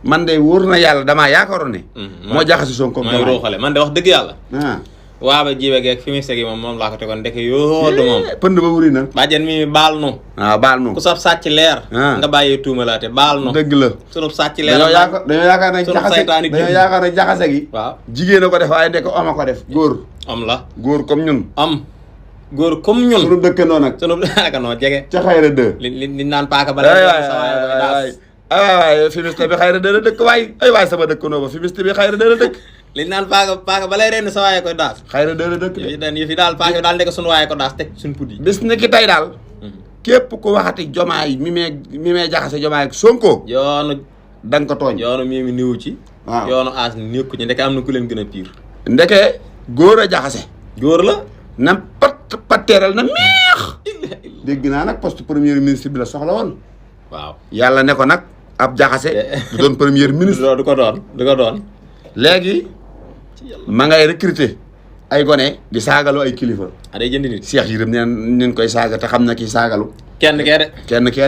man de wóor na yàlla damaa yaakaaroon ne. moo jaxase Sonko mooy ruuxale man de wax dëgg yàlla. ah. waaba jiwe geeg fi muy segi moom laa ko tegoon ndeke yoo du moom. pënd ba wuri na. bàjjen mi baal nu. waaw baal nu. ku saf sàcc leer. nga bàyyee tuumalaate baal nu. dëgg la. sunu sàcc leer dañoo yaakaar ne jaxase dañoo yaakaar ne jaxase gi. waaw jigéen a ko def waaye ndeke om a ko def góor. am la góor comme ñun. góor comme ñun. sunu dëkkandoo nag. sunu dëkkandoo jege. ca xayra 2. li naan paaka ba lay waay fimiste bi xayra 2 la dëkk waay ay waay sama dëkkandoo ba fimiste bi xayra 2 la dëkk. liñ naan paaka ba lay ren sa waaye koy daas. xayra 2 la dëkk yi fi daal paaka daal nekk sunu waaye ko daas teg suñ pud yi. bis ni ki tey daal. képp ku waxati jomaay mi mee jaxase jomaay ak Sonko. yoonu da nga ko tooñ. yoonu mii mi niwu ci. waaw yoonu aas nekku ci ndeke am na ku leen gën a pire. ndeke góor a jaxase. góor la. na patteeral na meex. dégg naa nag poste premier ministre bi la soxla woon. waaw yàlla ne ko nag ab jaxase. du doon premier ministre. du ko doon. léegi ma ngay recruter ay gone di saagalu ay kilifa. day jënd nit. Cheikh Yérim neen koy saaga te xam na kii saagalu. kenn kee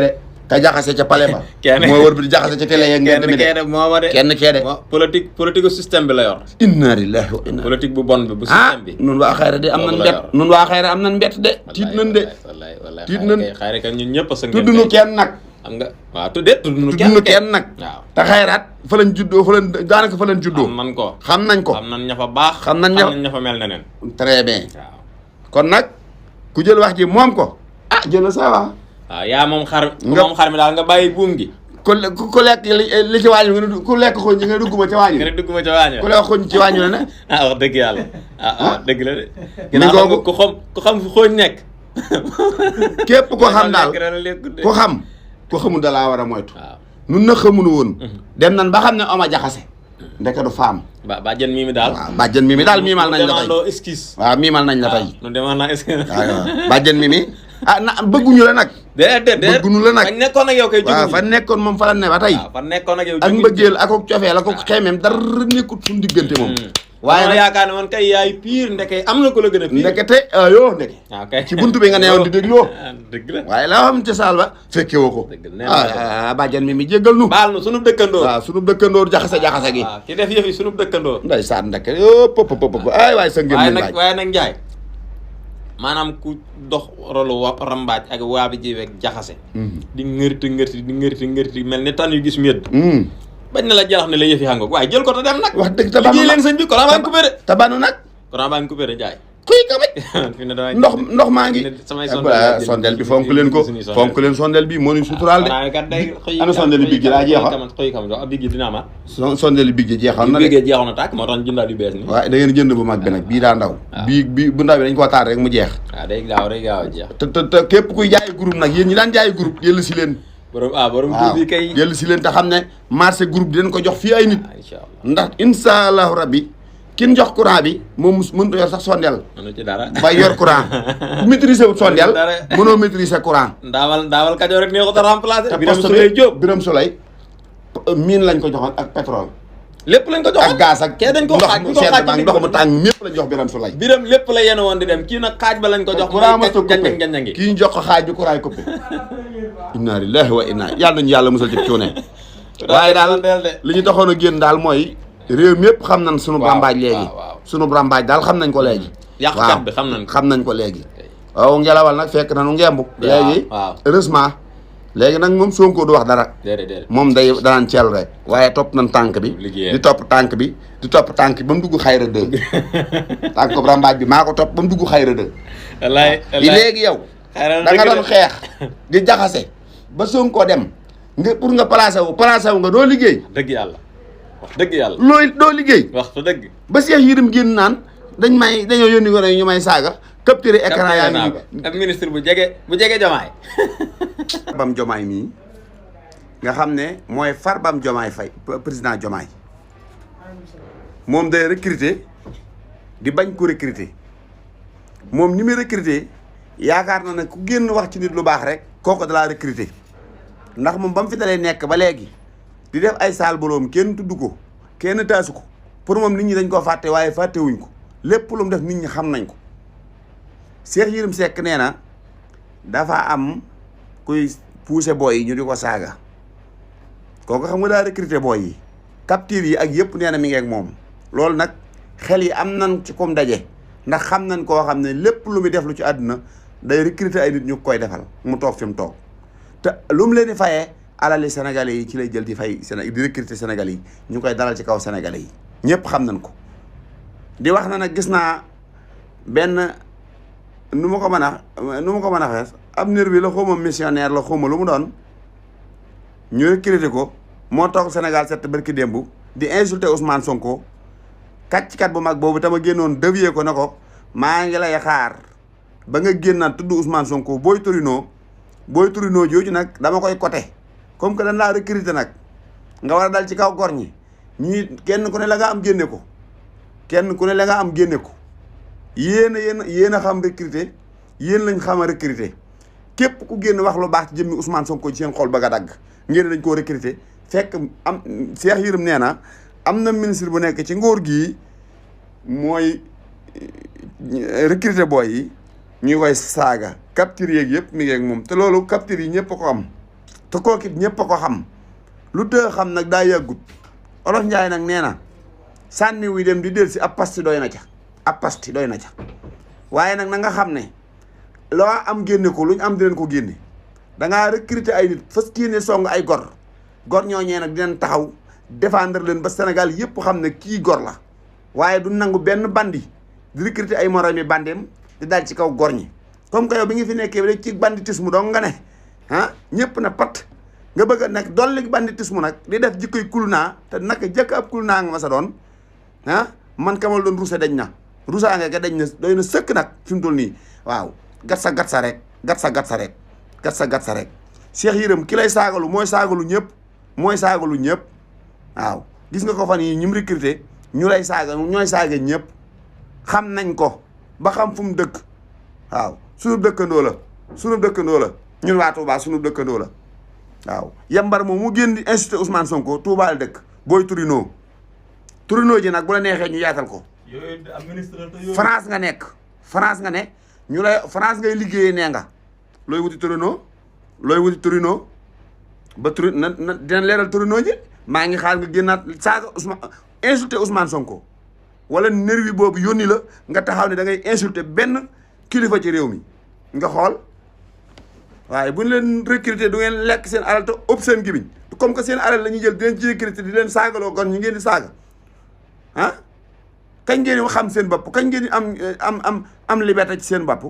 de. ka jaxase ca palais ba. kenn moo wër bi di jaxase ca télé yeeg ngeen mi de. mooma de kenn kee de. politique système bi la yor. inna lillahi wa inna. politique bu bon bi bu système bi. nun waa xayra de am nañ mbett. nun waa xayra am nañ mbett de. tiit nañ de. wallaay tiit nañ xayra kan ñun ñëpp a sëngeen. tudd nu kenn nag. xam nga waaw tudd nu kenn nag. waaw te xayraat fa lañ juddoo daanaka fa lañ juddoo. xam nañ ko. xam nañ ko. xam nañ ña fa baax. xam nañ ña fa mel neneen. très bien. waaw kon nag ku jël wax ji moom ko. jël sa wax. waaw yaa moom xar mi daal nga bàyyi buum gi. ku lekk li ci waañu nga ku lekk xoñ ci nga dugguma ca waañu. nga ne dugguma ca waañu. ku lekk xoñ ci waañu la ne. wax dëgg yàlla. dëgg la de. mi googu ku xam fu xooñ nekk. képp ko xam daal ku xamul da laa war a moytu. waaw nun na xamunu woon. dem nan ba xam ne oma jaxase. ndeke du faam. bàjjen mii mi daal. waaw bàjjen mi daal miimal nañ la tey. waaw miimal nañ la tey. nu demoon naa esquisse. waaw bàjjen mi bëgguñu la nag. déedéet bëgguñu la nag. fañ nekkoon ak yow kay waaw fa nekkoon moom fa la ne ba tey. fa nekkoon ak yow ak mbëggeel ak cofeel ak xeemeem dara nekkut suñu diggante moom. waaye nag yaakaar ne man kay yaay pire ndeke am na ko la gën a pire. ndekete ndeke. kay ci buntu bi nga neewoon di dégloo. dëgg la waaye la xam ca saal ba fekke woo ko. dëgg la bàjjan mi jéggal nu. baal nu sunu dëkkandoo. waaw sunu dëkkandoo jaxase gi. waaw ki def yëf yi sunu dëkkandoo. ndeysaan ndeke pop ay waay sa ngeen laaj. waaye nag Njaay maanaam ku dox rolu rambaaj ak waabi jiweeg jaxase. di ngërti mel ni tan yu gis mbedd. bañ na la jalax ne la yëf yi xam nga waaye jël ko te dem nag. wax dëgg te banu liggéey leen sëñ bi courant baa ngi coupé de. te banu nag. courant baa ngi coupé de Njaay. kuy kamaj. fi ne damay ndox maa ngi. samay sondel bi fonk leen ko fonk leen sondel bi moo ñu suturaal de. ana sondel bi gi daa jeexoon. xëy kam do bi gi dina amaat. sondel bi gi jeexoon na de. bi gi jeexoon na tàkk moo tax jëndaat yu bees ni. waaw da ngeen jënd bu mag bi nag bii daa ndaw. bii bu ndaw bi dañ koo taal rek mu jeex. waaw day gaaw a jeex. te képp kuy jaayi groupe nag yéen ñi daan jaayi groupe yëll si leen. borom groupe bi kay yëll si leen te xam ne marché groupe dinañ ko jox fii ay nit. inshallah ndax insha allahu rabbi kin jox courant bi moom mënut a yor sax sondel. mënu ci dara bay yor courant ku maîtriser wut sondel mënoo maîtriser courant. ndaawal Kajoor rek nee ko ta remplacer. te poste bi Birame Souleye mine lañ ko joxoon ak pétrole. lépp lañ ko joxoon ak gaz ak kee dañ ko xaaj ndox mu sedd ba ndox mu tàng mépp lañ jox Birame Souleye. Birame lépp la yéen woon di dem kii nag xaaj ba lañ ko jox. courant ma coupé ngi kii ñu jox ko xaaj bi courant coupé. inna lillahi wa inna yàlla nañu yàlla musal ci cuune. waaye daal li ñu doxoon a génn daal mooy réew mi yëpp xam nañ sunu rambaaj léegi. sunu rambaaj daal xam nañ ko léegi. yàqkat bi xam nañ ko léegi. waaw ngelawal nag fekk nañu ngembu. léegi heureusement léegi nag moom Sonko du wax dara. moom danaan ceel rek. waaye topp nañ tànk bi. di topp tànk bi ba mu dugg xayra 2. tànk ko rambaaj bi maa ko topp ba mu dugg xayra 2. wallaay léegi yow. da nga doon xeex di jaxase ba Sonko dem nga pour nga placé wu nga doo liggéey. wax dëgg yàlla doo liggéey. wax dëgg. ba Cheikh Yérim génn naan dañoo yónni ko ñu may saaga. capturé écran yaa ngi ak ministre bu jege Jomaay. Farbam Jomaay mii nga xam ne mooy Farbam Jomaay Faye président Jomaay moom day recruter di bañ ko recruter moom ni muy recruter yaakaar na ne ku génn wax ci nit lu baax rek kooku dalaa recruter ndax moom ba mu fi dalee nekk ba léegi di def ay saal boroom kenn tudd ko kenn taasu ko pour moom nit ñi dañ koo fàtte waaye fàttewuñ ko lépp lu mu def nit ñi xam nañ ko. Cheikh Yérim Seck nee na dafa am kuy pousser booy yi ñu di ko saaga kooku xam nga daa recruter booy yi capture yi ak yëpp nee na mi ngi ak moom loolu nag xel yi am nañ ci comme daje ndax xam nañ koo xam ne lépp lu muy def lu ci àdduna day recruter ay nit ñu koy defal mu toog fi mu toog te lu mu leen di fayee alali sénégalais yi ci lay jël di fay di recruter sénégalais yi ñu koy dalal ci kaw sénégalais yi ñëpp xam nañ ko di wax na nag gis naa benn nu ma ko mën a xees ab nervi la xawma missionnaire la xawma lu mu doon ñu recruter ko moo toog Sénégal set barki démb di insulter Ousmane Sonko kàcckat bu mag boobu tama génnoon dévier ko ne ko maa ngi lay xaar ba nga génnaat tudd Ousmane Sonko booy Torino jooju nag dama koy côté comme que dañ laa recruter nag nga war a dal ci kaw gor ñi ñii kenn ku ne la nga am génne ko yéen a xam recruter yéen lañ xam a recruter képp ku génn wax lu baax ci jëmmi Ousmane Sonko ci seen xol ba nga dagg ngeen dañ koo recruter fekk am Cheikh Yérim nee na am na ministre bu nekk ci nguur gii mooy recruter booy yi ñu koy saaga capture yeeg yëpp mi ngi ak moom te loolu capture yi ñëpp a ko am te kooku it ñëpp a ko xam lu tëë xam nag daa yàggut Olof Njaay nag nee na sànni wuy dem di del si ab pasti doy na ca waaye nag na nga xam ne loo am génne ko lu ñu am di leen ko génne dangaa recruter ay nit fas yéene song ay gor ñooñee nag dinañ taxaw défendre leen ba Sénégal yëpp xam ne kii gor la waaye du nangu benn bandi di recruter ay moromi bandeem di dal ci kaw gor ñi comme que yow bi nga fi nekkee rek ci banditisme dong nga ne ñëpp na pat nga bëgg a nekk dolli banditisme nag di def jikkoy kulnaa te naka jëkk ab kulnaa nga ma sa doon man kamal doon rusa dañ na rusaa nga dañ na doy na sëkk nag fi mu toll nii waaw gat sa rek Cheikh Yérim ki lay saagalu mooy saagalu ñëpp waaw gis nga ko fan yi ñim recruter ñu lay saaga ñooy saaga ñëpp xam nañ ko ba xam fu mu dëkk waaw sunu dëkkandoo la ñun waa Touba sunu dëkkandoo la waaw yambar moom mu génn di insulter Ousmane Sonko Touba la dëkk booy Torino ji nag bu la neexee ñu yaatal ko France nga ne ñu lay France ngay liggéeyee nee nga looy wuti Torino ba Torino na dina leeral Torino ji maa ngi xaar nga génnaat saaga insulter Ousmane Sonko wala nervi boobu yónni la nga taxaw ne da ngay insulter benn kilifa ci réew mi nga xool waaye bu ñu leen recruter du ngeen lekk seen alal te ëpp seen gémmiñ comme que seen alal la ñuy jël di leen ci recruter di leen saagaloo kon ñu ngeen di saaga kañ ngeen di xam seen bopp kañ ngeen di am liberté ci seen bopp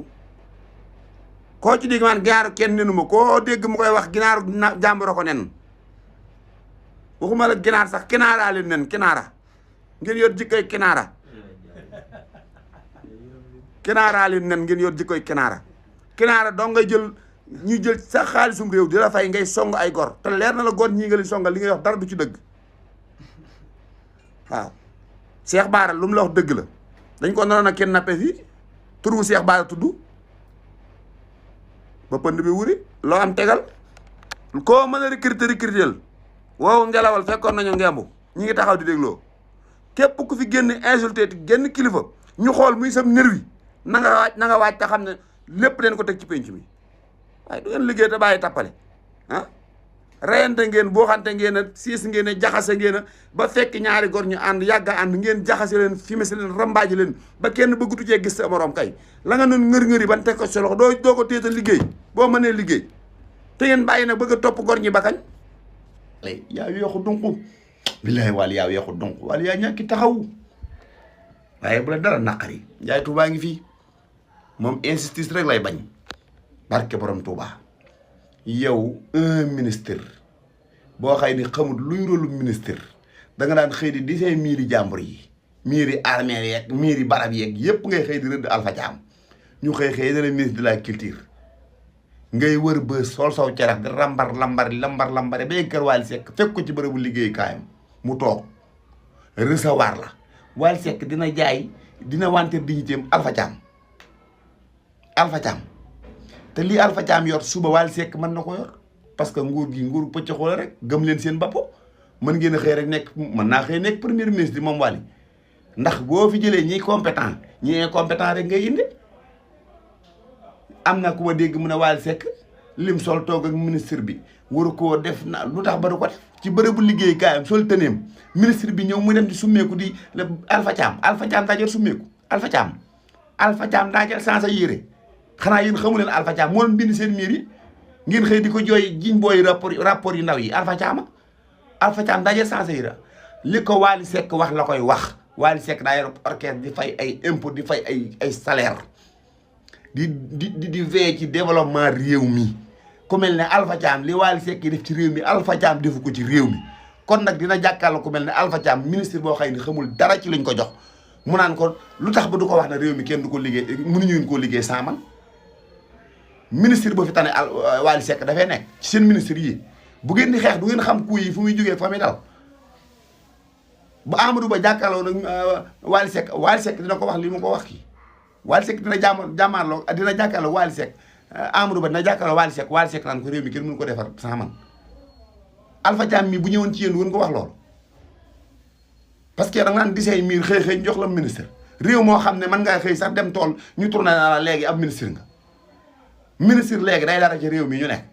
koo ci dégg man ginaaru kenn nenu ma koo dégg mu koy wax ginaaru jàmburo ko nen waxuma la ginaar sax kinaaraa leen nen kinaara ngeen yor jikkoy kinaara ngeen yor jikkoy kinaara doo ngay jël ñu jël sa xaalisum réew di la fay ngay song ay gor te leer na la gor ñii nga leen songal li ngay wax dara du ci dëgg waaw Cheikh Bara lu mu la wax dëgg la dañ ko naroon a kenn nappe fii tur wu Cheikh Bara tudd ba pënd bi wuri loo am tegal koo mën a recruter wow ngelawal fekkoon nañu ngembu ñi ngi taxaw di dégloo képp ku fi génn insulté ti génn kilifa ñu xool muy sam nervi na nga waaj te xam ne lépp leen ko teg ci penc mi waaye du ngeen liggéey te bàyyi tappale reyante ngeen boo xante ngeen a siis ngeen a jaxase ngeen a ba fekk ñaari gor ñu ànd yàgg a ànd ngeen jaxase leen fimese leen rambaaji leen ba kenn bëggutu cee gis sa morom kay la nga noon ngër-ngëri ban teg ko sa loxo doo ko téeta liggéey boo mënee liggéey te ngeen bàyyi nag bëgg a topp gor ñi ba kañ yaa weexu dunq billahi wàll yaa weexu dunq wàll yaa ñàkki taxaw waaye bu la dara naqari Njaay Tuubaa ngi fii moom injustice rek lay bañ barke borom Tuubaa yow un ministre boo xëy ni xamul luy rôlu ministre da nga daan xëy di seen miiri jàmbur yi miiri armée yeeg miiri barab yeeg yépp ngay xëy di rëdd Alpha Thiam ñu xëy ne la ministre de la culture ngay wër ba sol saw carax di lambar ba kër Wally Seck fekk ko ci bërëbu liggéey kaayam mu toog recevoir la Wally Seck dina wanteer dignitéem Alpha Thiam te lii Alpha Thiam yor suba Wally Seck mën na ko yor parce que nguur gi nguur pëcc la rek gëm leen seen bopp mën ngeen a xëy rek mën naa xëy nekk premier ministre moom Wally ndax boo fi jëlee ñi compétent ñi incompétent rek ngay indi am na ku ma dégg mu ne Wally Seck lim sol toog ak ministre bi waru koo def na lu tax ba du ko def ci bërëbu liggéey kaayam sol tëneem ministre bi ñëw mu dem di summeeku di Alpha Thiam daa jël summeeku Alpha Thiam daa jël sans yére xanaa yéen xamu leen Alpha Thiam moo leen bind seen miir yi ngeen xëy di ko jooy jiñ booy rapport yu ndaw yi Alpha Thiam daa jël sans yére li ko Wally Seck wax la koy wax Wally Seck daa yor orchestre di fay ay impôt di fay ay salaire di veiller ci développement réew mi ku mel ne Alpha Thiam li Wally Seck yi def ci réew mi Alpha Thiam defu ko ci réew mi kon nag dina jàkkaarloo ku mel ne Alpha Thiam ministre boo xëy ni xamul dara ci luñ ko jox mu naan ko lu tax ba du ko wax ne réew mi kenn du ko liggéey mënuñu koo liggéey sans man ministre boo fi tane Wally Seck dafay nekk ci seen ministre yi bu ngeen di xeex du ngeen xam ku yi fu muy jógee fa muy dal bu Amadou Ba jàkkaarloo nag Wally Seck dina ko wax li mu ko wax kii Wally Seck dina jàmmaarloo dina jàkkaarloo Wally Seck Amadou Ba dina jàkkaarloo Wally Seck naan ko réew mi kenn mënu ko defar sans man Alpha Thiam mi bu ñëwoon ci yéen du ngeen ko wax loolu parce que da nga naan disee miir xëy jox la ministre réew moo xam ne mën ngaa xëy sax dem tool ñu tourné la léegi ab ministre nga ministre léegi day dara ci réew mi ñu nekk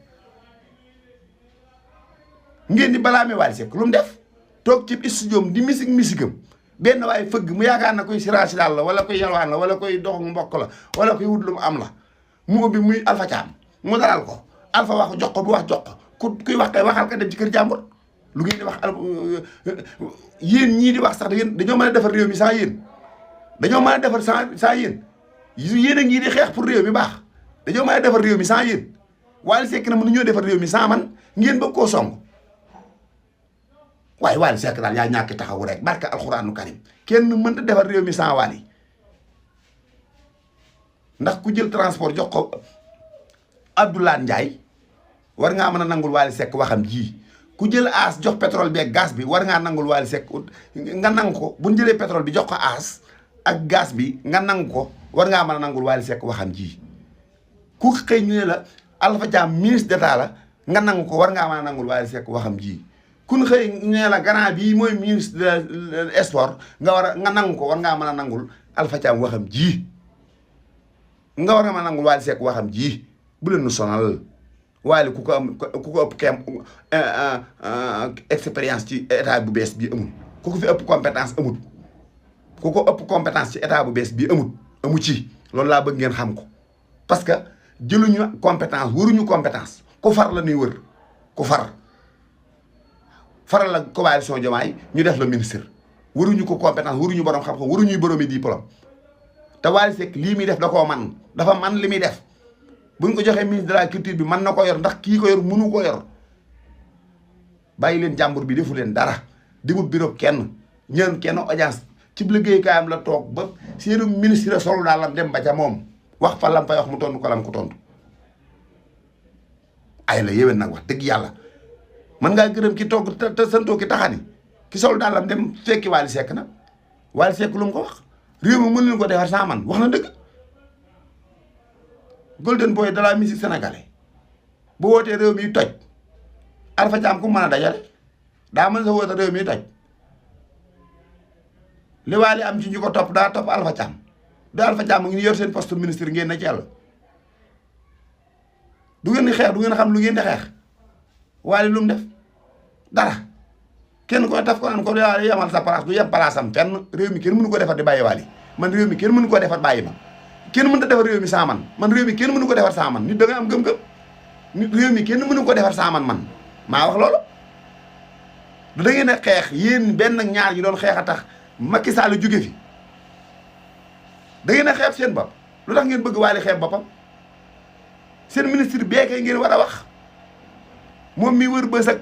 ngeen di balaame Wally Seck lu mu def toog ci studio di misigam benn waaye fëgg mu yaakaar na koy siraasi daal la wala koy yalwaan la wala koy dox mbokk la wala koy wut lu mu am la mu ubbi muy Alpha Thiam mu dalal ko Alpha wax jox ko bu wax jox ko kuy wax kay waxal ka dem ci kër jàmbur lu ngeen di wax yéen ñii di wax sax dañoo mën a defar réew mi sans yéen dañoo mën a defar sans yéen yéen a ngi di xeex pour réew mi baax dañoo mën a defar réew mi sans yéen Wally Seck na mënuñoo defar réew mi sans man ngeen bëgg koo song waaye Wally Seck daal yaa ñàkk taxawu rek barka alxuraanu karim kenn mënta defar réew mi sans Wally ndax ku jël transport jox ko Abdoulaye Ndiaye war ngaa mën a nangul Wally Seck waxam ji ku jël aas jox pétrole bi ak gaz bi war ngaa nangul Wally Seck nga nangu ko bu ñu jëlee pétrole bi jox ko aas ak gaz bi nga nangu ko war ngaa mën a nangul Wally Seck waxam ji ku xëy ñu ne la Alpha Thiam ministre d'état la nga nangu ko war ngaa mën a nangul Wally Seck waxam ji kun xëy ñu ne la grand bii mooy ministre de sport nga nangu ko war ngaa mën a nangul Alpha Thiam waxam ji nga war nga mën a nangul Wally Seck waxam ji bu leen nu sonal Wally ku ko ëpp expérience ci état bu bees bii amul ku ko fi ëpp compétence amul ku ko ëpp compétence ci état bu bees bii amu ci loolu laa bëgg ngeen xam ko parce que jëluñu compétence waruñu compétence ku far la ñuy wër ku faral la coalition Diomaye ñu def la ministre waruñu ko compétence waruñu borom xam-xam waruñuy boroomi diplôme te Wally Seck lii muy def da koo man dafa man li muy def buñ ko joxee ministre de la culture bi mën na ko yor ndax kii ko yor mënu ko yor bàyyi leen jàmbur bi defu leen dara demul bureau kenn ñaan kenn audience ci liggéeykaayam la toog ba seenu ministre solo daal lam dem ba ca moom wax fa lam fay wax mu tontu ko lam ko tontu ay la yéwén nag wax dëgg yàlla mën ngaa gërëm ki toog te santoo ki taxani ki sol daal lam dem fekki Wally Seck nag Wally Seck lu mu ko wax réew mi mën leen ko defar sans man wax na dëgg golden boy de la musique sénégalais bu wootee réew mi toj Alpha Thiam ku mën a dajale daa mën sa woote réew mi toj li Wally am ci ñu ko topp daa topp Alpha Thiam du Alpha Thiam ngi yor seen poste ministre ngeen na ci yàlla du ngeen di xeex du ngeen xam lu ngeen di xeex Wally lu mu def dara kenn ko taf ko naan ko Wally yamal sa place du yem place am fenn réew mi kenn mënu ko defar di bàyyi Wally man réew mi kenn mënu ko defar bàyyi ma kenn mënut a defar réew mi sans man réew mi kenn mënu ko defar sans man nit da nga am gëm-gëm nit réew mi kenn mënu ko defar sans man maa wax loolu da ngeen a xeex yéen benn ak ñaar yi doon xeex a tax Macky Sall jóge fi da ngeen a xeeb seen bopp lu tax ngeen bëgg Wally xeeb boppam seen ministre beekee ngeen war a wax moom mi wër bës ak